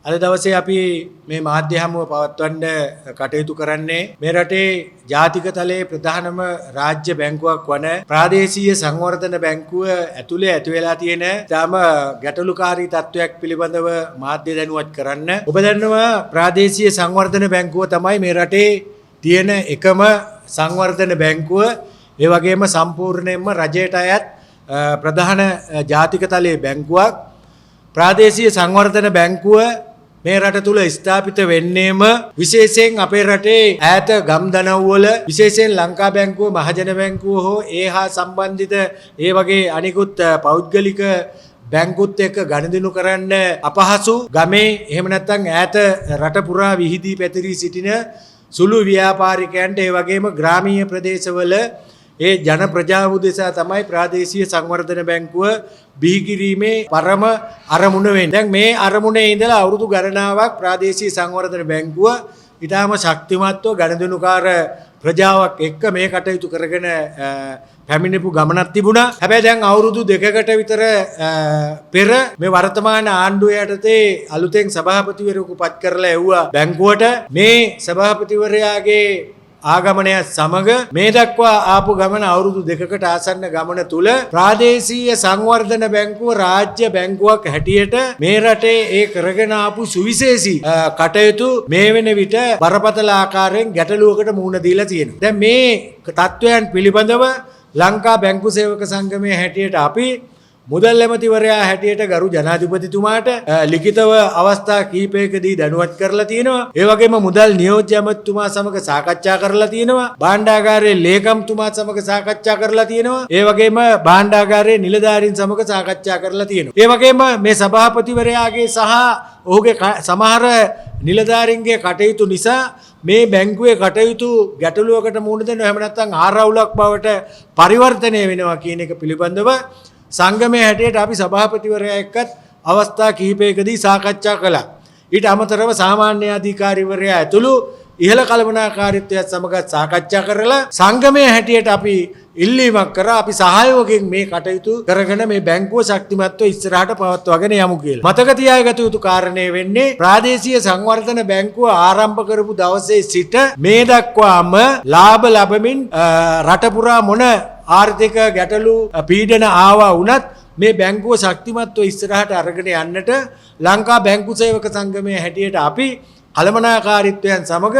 අද දවසේ අපි මේ මාධ්‍ය හමුව පවත්වන්න කටයුතු කරන්නේ මේ රටේ ජාතික තලයේ ප්‍රධානම රාජ්‍ය බැංකුවක් වන ප්‍රාදේශීය සංවර්ධන බැංකුව ඇතුලේ ඇති වෙලා තියෙන ඉතාම ගැටලුකාරී තත්ත්වයක් පිළිබඳව මාධ්‍ය දැනුවත් කරන්න. ඔබ දන්නවා, ප්‍රාදේශීය සංවර්ධන බැංකුව තමයි මේ රටේ තියෙන එකම සංවර්ධන බැංකුව. ඒ වගේම සම්පූර්ණයෙන්ම රජයට අයත් ප්‍රධාන ජාතික තලයේ බැංකුවක්. ප්‍රාදේශීය සංවර්ධන බැංකුව මේ රට තුල ස්ථාපිත වෙන්නේම විශේෂයෙන් අපේ රටේ ඈත ගම් දනව් වල, විශේෂයෙන් ලංකා බැංකුව, මහජන බැංකුව හෝ ඒ හා සම්බන්ධිත ඒ වගේ අනිකුත් පෞද්ගලික බැංකුත් එක්ක ගනුදෙනු කරන්න අපහසු ගමේ, එහෙම නැත්නම් ඈත රට පුරා විහිදී පැතිරී සිටින සුළු ව්‍යාපාරිකයන්ට, ඒ වගේම ග්‍රාමීය ප්‍රදේශවල ඒ ජන ප්‍රජාව උදෙසා තමයි ප්‍රාදේශීය සංවර්ධන බැංකුව බිහි කිරීමේ පරම අරමුණ වෙන්නේ. දැන් මේ අරමුණේ ඉඳලා අවුරුදු ගණනාවක් ප්‍රාදේශීය සංවර්ධන බැංකුව ඉතාම ශක්තිමත්ව ගනුදෙනුකාර ප්‍රජාවක් එක්ක මේ කටයුතු කරගෙන පැමිණපු ගමනක් තිබුණා. හැබැයි දැන් අවුරුදු 2කට විතර පෙර මේ වර්තමාන ආණ්ඩුව යටතේ අලුතෙන් සභාපතිවරයෙකු පත් කරලා එව්වා බැංකුවට. මේ සභාපතිවරයාගේ ආගමනය සමග මේ දක්වා ආපු ගමන, අවුරුදු 2කට ආසන්න ගමන තුල, ප්‍රාදේශීය සංවර්ධන බැංකුව රාජ්‍ය බැංකුවක් හැටියට මේ රටේ ඒ කරගෙන ආපු සුවිශේෂී කටයුතු මේ වෙන විට බරපතල ආකාරයෙන් ගැටලුවකට මුහුණ දීලා තියෙනවා. දැන් මේ තත්ත්වයන් පිළිබඳව ලංකා බැංකු සේවක සංගමයේ හැටියට අපි මුදල් ඇමතිවරයා හැටියට ගරු ජනාධිපතිතුමාට ලිඛිතව අවස්ථා කීපයකදී දැනුවත් කරලා තියෙනවා. ඒ වගේම මුදල් නියෝජ්‍ය ඇමතිතුමා සමග සාකච්ඡා කරලා තියෙනවා. භාණ්ඩාගාරයේ ලේකම්තුමා සමග සාකච්ඡා කරලා තියෙනවා. ඒ වගේම භාණ්ඩාගාරයේ නිලධාරීන් සමග සාකච්ඡා කරලා තියෙනවා. ඒ වගේම මේ සභාපතිවරයාගේ සහ ඔහුගේ සමහර නිලධාරීන්ගේ කටයුතු නිසා මේ බැංකුවේ කටයුතු ගැටලුවකට මුහුණ දෙනවා, එහෙම නැත්නම් ආරවුලක් බවට පරිවර්තනය වෙනවා කියන එක පිළිබඳව සංගමයේ හැටියට අපි සභාපතිවරයා එක්කත් අවස්ථා කිහිපයකදී සාකච්ඡා කළා. ඊට අමතරව සාමාන්‍ය අධිකාරිවරයා ඇතුළු ඉහළ කළමනාකාරීත්වයත් සමග සාකච්ඡා කරලා සංගමයේ හැටියට අපි ඉල්ලීමක් කරා, අපි සහයෝගයෙන් මේ කටයුතු කරගෙන මේ බැංකුව ශක්තිමත්ව ඉස්සරහට පවත්වාගෙන යමු කියලා. මතක තියාගත යුතු කාරණේ වෙන්නේ, ප්‍රාදේශීය සංවර්ධන බැංකුව ආරම්භ කරපු දවසේ සිට මේ දක්වාම ලාභ ලබමින්, රට පුරා මොන ආර්ථික ගැටලු පීඩන ආවා වුණත් මේ බැංකුව ශක්තිමත්ව ඉස්සරහට අරගෙන යන්නට ලංකා බැංකු සේවක සංගමයේ හැටියට අපි කළමනාකාරීත්වයන් සමග,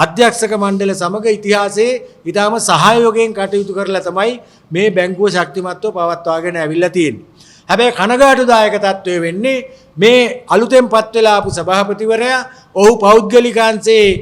අධ්‍යක්ෂක මණ්ඩල සමග ඉතිහාසයේ ඉතාම සහයෝගයෙන් කටයුතු කරලා තමයි මේ බැංකුව ශක්තිමත්ව පවත්වාගෙන ඇවිල්ලා තියෙන්නේ. හැබැයි කනගාටුදායක තත්ත්වය වෙන්නේ මේ අලුතෙන් පත් වෙලා ආපු සභාපතිවරයා, ඔහු පෞද්ගලිකාංශයේ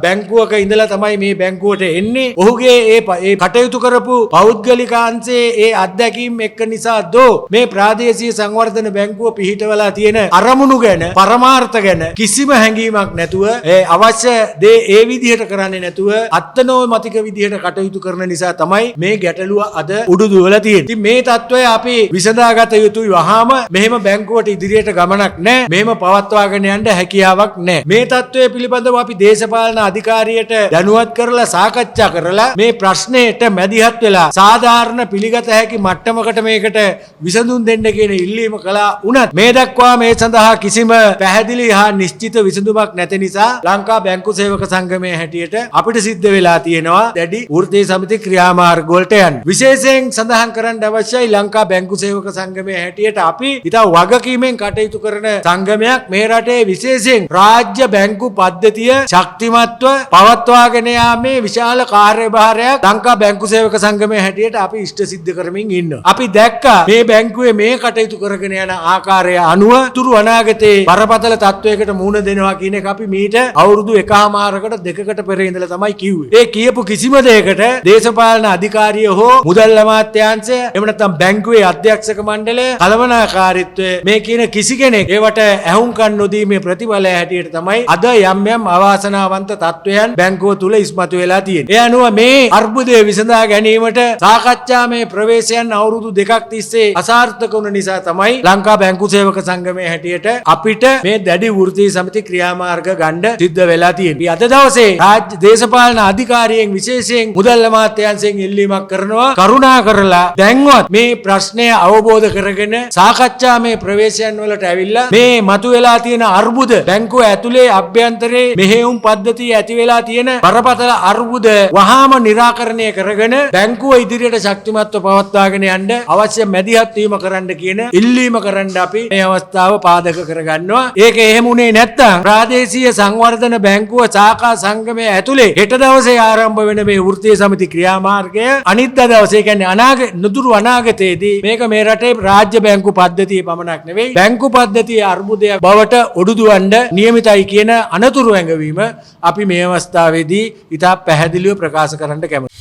බැංකුවක ඉඳලා තමයි මේ බැංකුවට එන්නේ. ඔහුගේ ඒ කටයුතු කරපු පෞද්ගලිකාංශයේ ඒ අත්දැකීම් එක්ක නිසා දෝ මේ ප්‍රාදේශීය සංවර්ධන බැංකුව පිහිටවලා තියෙන අරමුණු ගැන, පරමාර්ථ ගැන කිසිම හැඟීමක් නැතුව, ඒ අවශ්‍ය දේ ඒ විදිහට කරන්නේ නැතුව අත්නෝමතික විදිහට කටයුතු කරන නිසා තමයි මේ ගැටලුව අද උඩු දුවලා තියෙන්නේ. ඉතින් මේ තත්ත්වය අපි විසඳාගත යුතුයි වහාම. මෙහෙම බැංකුවට ඉදිරියට ගමනක් නැහැ. මෙහෙම පවත්වාගෙන යන්න හැකියාවක් නැහැ. මේ තත්ත්වය පිළිබඳව අපි දේශපාලන අධිකාරියට දැනුවත් කරලා, සාකච්ඡා කරලා, මේ ප්‍රශ්නයට මැදිහත් වෙලා සාධාරණ පිළිගත හැකි මට්ටමකට මේකට විසඳුම් දෙන්න කියන ඉල්ලීම කළා වුණත් මේ දක්වා මේ සඳහා කිසිම පැහැදිලි හා නිශ්චිත විසඳුමක් නැති නිසා ලංකා බැංකු සේවක සංගමයේ හැටියට අපිට සිද්ධ වෙලා තියෙනවා දැඩි වෘත්තීය සමිති ක්‍රියාමාර්ග වලට යන්න. විශේෂයෙන් සඳහන් කරන්න අවශ්‍යයි, ලංකා බැංකු සේවක සංගමයේ හැටියට අපි ඉතා වගකීමෙන් කටයුතු කරන සංගමයක්. මේ රටේ විශේෂයෙන් රාජ්‍ය බැංකු පද්ධතිය ශක්තිමත්ව පවත්වාගෙන යාමේ විශාල කාර්යභාරයක් ලංකා බැංකු සේවක සංගමයේ හැටියට අපි ඉෂ්ට සිද්ධ කරමින් ඉන්නවා. අපි දැක්කා මේ බැංකුවේ මේ කටයුතු කරගෙන යන ආකාරය අනුව තුරු අනාගතයේ බරපතල තත්ත්වයකට මුහුණ දෙනවා කියන එක අපි මීට අවුරුදු එකහමාරකට 2කට පෙර ඉඳලා තමයි කිව්වේ. ඒ කියපු කිසිම දෙයකට දේශපාලන අධිකාරිය හෝ මුදල් අමාත්‍යාංශය, එහෙම නැත්නම් බැංකුවේ අධ්‍යක්ෂක මණ්ඩලය, කළමනාකාරීත්වය මේ කියන කිසි කෙනෙක් ඒවට ඇහුම්කන් නොදීමේ ප්‍රතිඵලය හැටියට තමයි අද යම් යම් අවාසනාවන්ත තත්ත්වයන් බැංකුව තුල ඉස්මතු වෙලා තියෙන්නේ. ඒ අනුව මේ අර්බුදය විසඳා ගැනීමට සාකච්ඡාමය ප්‍රවේශයන් අවුරුදු 2ක් තිස්සේ අසාර්ථක වුණ නිසා තමයි ලංකා බැංකු සේවක සංගමයේ හැටියට අපිට මේ දැඩි වෘත්තීය සමිති ක්‍රියාමාර්ග ගන්න සිද්ධ වෙලා තියෙන්නේ. අපි අද දවසේ රාජ්‍ය දේශපාලන අධිකාරියෙන්, විශේෂයෙන් මුදල් අමාත්‍යාංශයෙන් ඉල්ලීමක් කරනවා, කරුණා කරලා දැන්වත් මේ ප්‍රශ්නය අවබෝධ කරගෙන සාකච්ඡාමය ප්‍රවේශයන් වලට ඇවිල්ලා ඇවිල්ලා මේ මතුවෙලා තියෙන අර්බුද, බැංකුව ඇතුලේ අභ්‍යන්තරයේ මෙහෙයුම් පද්ධතිය ඇති වෙලා තියෙන බරපතල අර්බුද වහාම නිරාකරණය කරගෙන බැංකුව ඉදිරියට ශක්තිමත්ව පවත්වාගෙන යන්න අවශ්‍ය මැදිහත් වීම කරන්න කියන ඉල්ලීම කරන්න අපි මේ අවස්ථාව පාදක කරගන්නවා. ඒක එහෙම උනේ නැත්නම් ප්‍රාදේශීය සංවර්ධන බැංකුව ශාඛා සංගමය ඇතුලේ හෙට දවසේ ආරම්භ වෙන මේ වෘත්තීය සමිති ක්‍රියාමාර්ගය අනිද්දා දවසේ, කියන්නේ නුදුරු අනාගතයේදී මේක මේ රටේ රාජ්‍ය බැංකු පද්ධතිය පමණක් නෙවෙයි, බැංකු පද්ධතියේ අර්බුදයක් බවට ඔඩුදුවන්න නියමිතයි කියන අනතුරු ඇඟවීම අපි මේ අවස්ථාවේදී ඉතා පැහැදිලිව ප්‍රකාශ කරන්න කැමතියි.